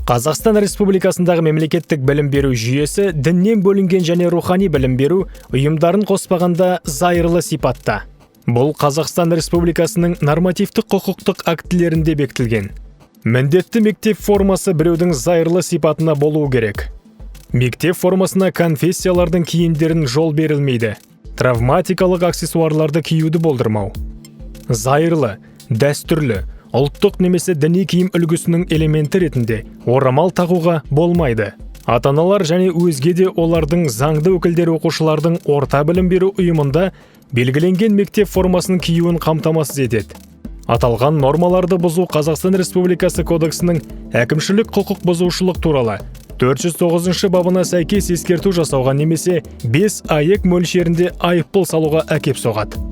Қазақстан Республикасындағы мемлекеттік білім беру жүйесі діннен бөлінген және рухани білім беру ұйымдарын қоспағанда зайырлы сипатта. Бұл Қазақстан Республикасының нормативтік құқықтық актілерінде бекітілген. Міндетті мектеп формасы біреудің зайырлы сипатына болуы керек. Мектеп формасына конфессиялардың киімдерін жол берілмейді. Травматикалық аксессуарларды киюді болдырмау. Зайырлы, дәстүрлі, ұлттық немесе діни киім үлгісінің элементі ретінде орамал тағуға болмайды. Ата-аналар және өзге де олардың заңды өкілдері оқушылардың орта білім беру ұйымында белгіленген мектеп формасын киюін қамтамасыз етеді. Аталған нормаларды бұзу Қазақстан Республикасы Кодексінің әкімшілік құқық бұзушылық туралы 409 бабына сәйкес ескерту жасауға немесе 5 АЕК мөлшерінде айыппұл салуға әкеп соғады.